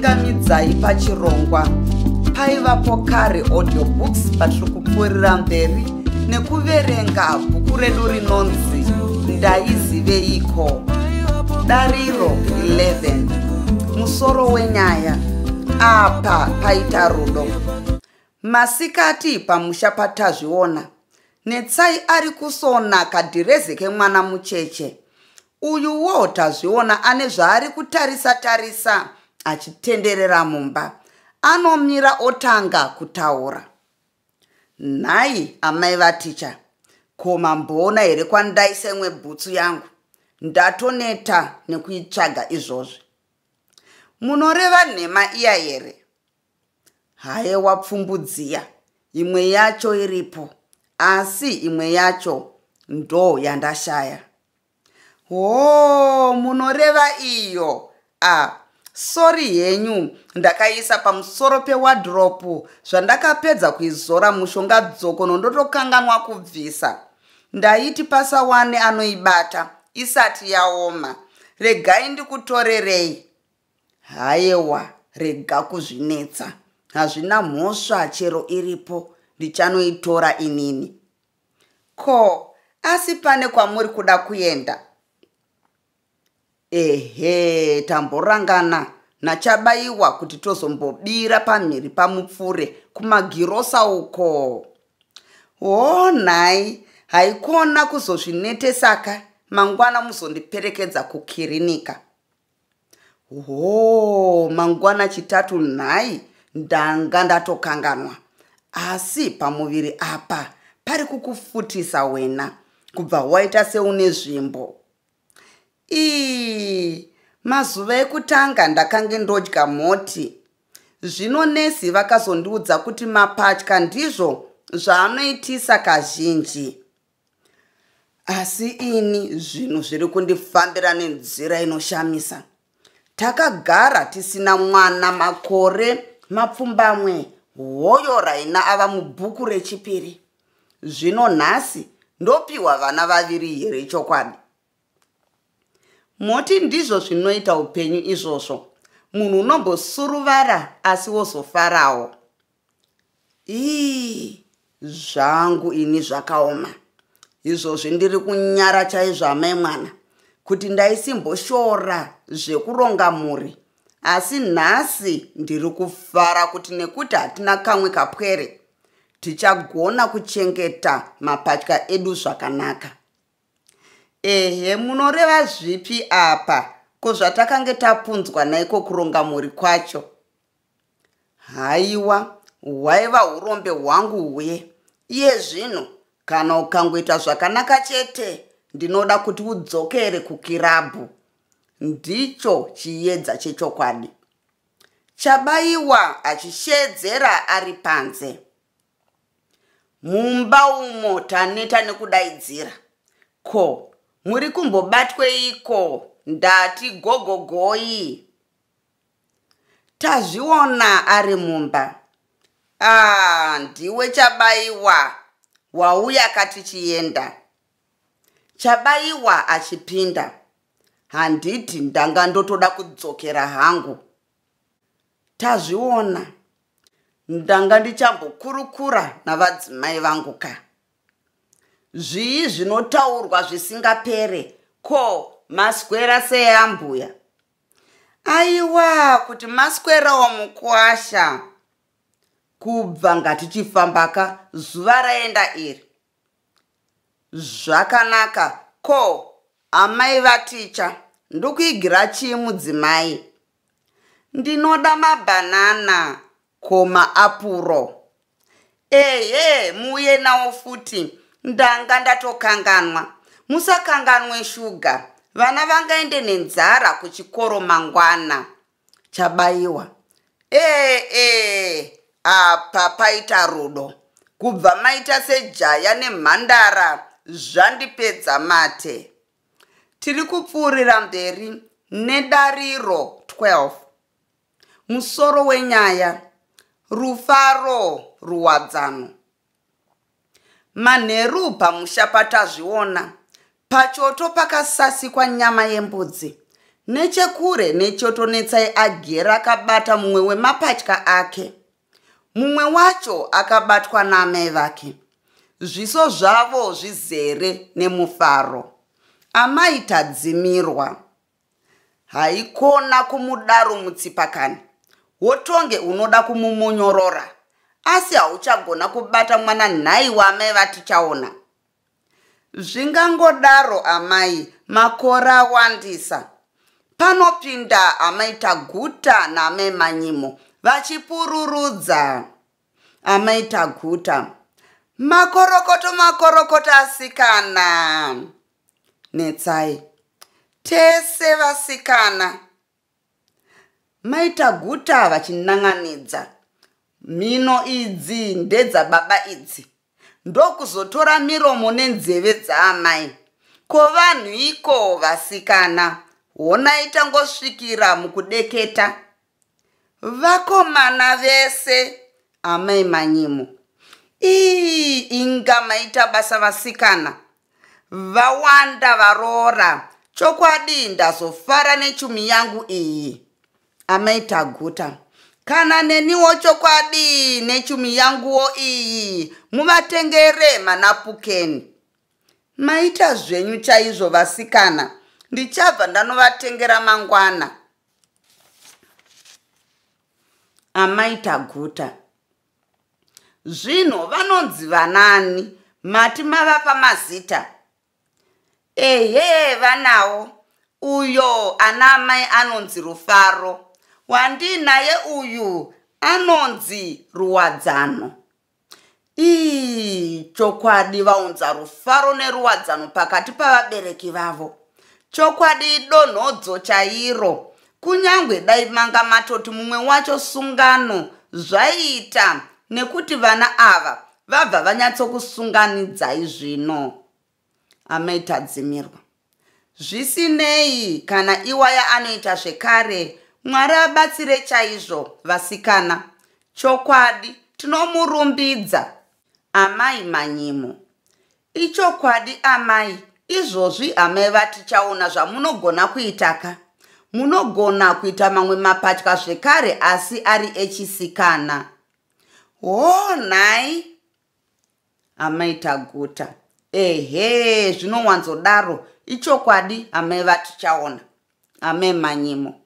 Ndinokuchingamidzai pachirongwa Paivapo Kare Audio Books patiri kupfuurira mberi nekuverenga bhuku redu rinonzi Ndaiziveiko Dariro 11 Musoro wenyaya Apa paita rudo. Masikati pamusha paTazviona, Netsai ari kusona kadhirezi kemwana mucheche. Uyuwo Tazviona ane zvaari kutarisa tarisa achitenderera mumba. Anomira otanga kutaura. Nhai amai vaticha, ko mamboona here kwandaisa imwe bhutsu yangu? Ndatoneta nekuitsvaga izvozvi. Munoreva nhema iya here? Hayewa pfumbudziya, imwe yacho iripo, asi imwe yacho ndo yandashaya. Hoo, munoreva iyo? Ah, sori henyu, ndakaiisa pamusoro pewadhiropu zvandakapedza kuizora mushonga dzokono ndotokanganwa kubvisa. Ndaiti pasawane anoibata isati yaoma. Regai ndikutorerei. Hayewa, rega kuzvinetsa. Hazvina mhosva chero iripo, ndichanoitora inini. Ko, asi pane kwamuri kuda kuenda? Ehe, tamborangana naChabaiwa kuti tozombobira pamhiri paMupfure kumagirosa uko. Hoo nhai, haikona kuzozvinetesaka, mangwana muzondiperekedza kukirinika. Hoo, mangwana Chitatu nhai, ndanga ndatokanganwa. Asi pamuviri apa pari kukufutisa wena, kubva waita seune zvimbo. Ii, mazuva ekutanga ndakange ndodya mhoti. Zvino nesi vakazondiudza kuti mapatya ndizvo zvaanoitisa kazhinji. Asi ini zvinhu zviri kundifambira nenzira inoshamisa. Takagara tisina mwana makore mapfumbamwe, hoyo Raina ava mubhuku rechipiri. Zvino nhasi ndopiwa vana vaviri here chokwadi? Moti ndizvo zvinoita upenyu izvozvo. Munhu unombosuruvara asi wozofarawo. Ii, zvangu ini zvakaoma. Izvozvi ndiri kunyara chaizvo amai mwana kuti ndaisimboshora zvekuronga mhuri asi nhasi ndiri kufara kuti nekuti hatina kamwe kapwere tichagona kuchengeta mapatya edu zvakanaka. Ehe, munoreva zvipi apa? Ko zvatakange tapunzwa naiko kuronga mhuri kwacho? Haiwa, hwaiva hurombe hwangu huye. Iye zvino kana ukangoita zvakanaka chete, ndinoda kuti udzokere kukirabhu. Ndicho chiedza chechokwadi. Chabaiwa achisheedzera ari panze. Mumba umo taneta nekudaidzira. Ko, muri kumbobatweiko? Ndati gogogoi. Tazviona ari mumba. Ah, ndiwe Chabaiwa. Wauya katichienda. Chabaiwa achipinda. Handiti ndanga ndotoda kudzokera hangu. Tazviona. Ndanga ndichambokurukura navadzimai vangu ka. Zvii zvinotaurwa zvisingapere? Ko, maswera sei ambuya? Aiwa, kuti maswerawo mukwasha. Kubva ngatichifambaka zuva raenda iri. Zvakanaka, ko amai vaticha ndokuigira chii mudzimai? Ndinoda mabhanana, ko maapuro? Ehe, muuye nawo futi, ndanga ndatokanganwa. Musakanganwe shuga, vana vangaende nenzara kuchikoro mangwana. Chabaiwa. Ee, ee, apa paita rudo. Kubva maita sejaya nemhandara zvandipedza mate. Tiri kupfuurira mberi nedariro 12. Musoro wenyaya, Rufaro ruwadzano. Manheru pamusha paTazviona, pachoto pakasasikwa nyama yembudzi. Nechekure nechoto Netsai agere akabata mumwe wemapatya ake. Mumwe wacho akabatwa naamai vake. Zviso zvavo zvizere nemufaro. Amai Tadzimirwa. Haikona kumudaro mutsipa kani. Wotonge unoda kumumonyorora. Asi hauchagona kubata mwana nhai waamai vaTichaona. Zvingangodaro amai, makore awandisa. Panopinda amai Taguta naamai Manyimo vachipururudza. Amai Taguta, Makorokoto makorokoto asikana. Netsai, Tese vasikana. Mai Taguta vachinan'anidza. Mhino idzi ndedzababa idzi. Ndokuzotora miromo nenzeve dzaamai. Ko vanhu iko vasikana, honai tangosvikira mukudeketa. Vakomana vese, amai Manyimo. Ii, inga maita basa vasikana. Vawanda varoora, chokwadi ndazofara nechumi yangu iyi. Amai Taguta. Kana neniwo chokwadi nechumi yanguwo iyi muvatengere manapukeni. Maita zvenyu chaizvo vasikana, ndichabva ndanovatengera mangwana. Amai Taguta. Zvino vanonzi vanani mati mavapa mazita? Ehe vanawo, uyo ana amai anonzi Rufaro, wandiinaye uyu anonzi Ruwadzano. Ii, chokwadi vaunza rufaro neruwadzano pakati pavabereki vavo. Chokwadi idonhodzo chairo. Kunyangwe dai manga matoti mumwe wacho sungano zvaiita nekuti vana ava vabva vanyatsokusunganidzai zvino. Amai Tadzimirwa. Zvisinei, kana iwaya anoita zvekare, Mwari abatsire chaizvo vasikana. Chokwadi, tinomurumbidza. Amai Manyimo. Ichokwadi amai, izvozvi amai vaTichaona zvamunogona kuitaka. Munogona kuita mamwe mapatya zvekare asi ari echisikana. Hoo nhai? Amai Taguta. Ehe, zvinowanzodaro. Ichokwadi, amai vaTichaona. Amai Manyimo.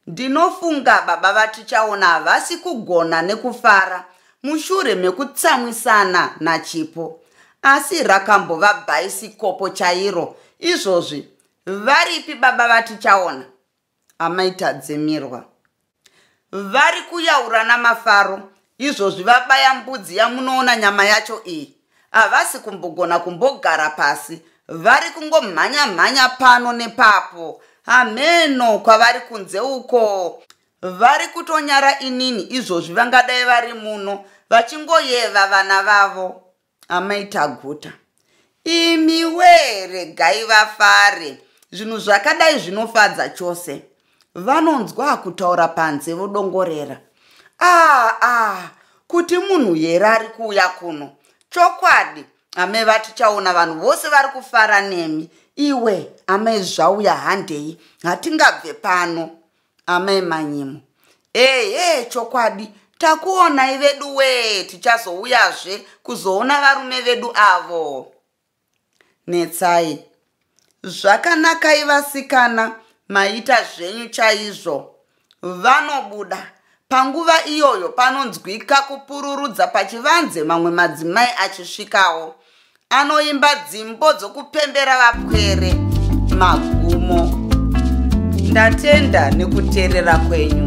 Ndinofunga baba vaTichaona havasi kugona nekufara mushure mekutsamwisana naChipo. Asi rakambova bhaisikopo chairo. Izvozvi varipi baba vaTichaona? Amai Tadzimirwa. Vari kuyaura namafaro izvozvi vabaya mbudzi yamunoona nyama yacho iyi. Havasi kumbogona kumbogara pasi vari kungomhanya mhanya pano nepapo. Hameno kwavari kunze uko. Vari kutonyara inini izvozvi vangadai vari muno vachingoyeva vana vavo. Amai Taguta. Imi wee regai vafare. Zvinhu zvakadai zvinofadza chose. Vanonzwa kutaura panze vodongorera. Ah ah kuti munhu here ari kuuya kuno? Chokwadi amai vatichaona vanhu vose vari kufara nemi. Iwe amai zvauya handei hatingabve pano. Amai Manyimo. Ehe chokwadi takuonai vedu wee tichazouyazve kuzoona varume vedu avo. Netsai. Zvakanakai vasikana maita zvenyu chaizvo. Vanobuda. Panguva iyoyo panonzwika kupururudza pachivanze mamwe madzimai achisvikawo. Anoimba dzimbo dzokupembera vapwere. Magumo. Ndatenda nekuteerera kwenyu.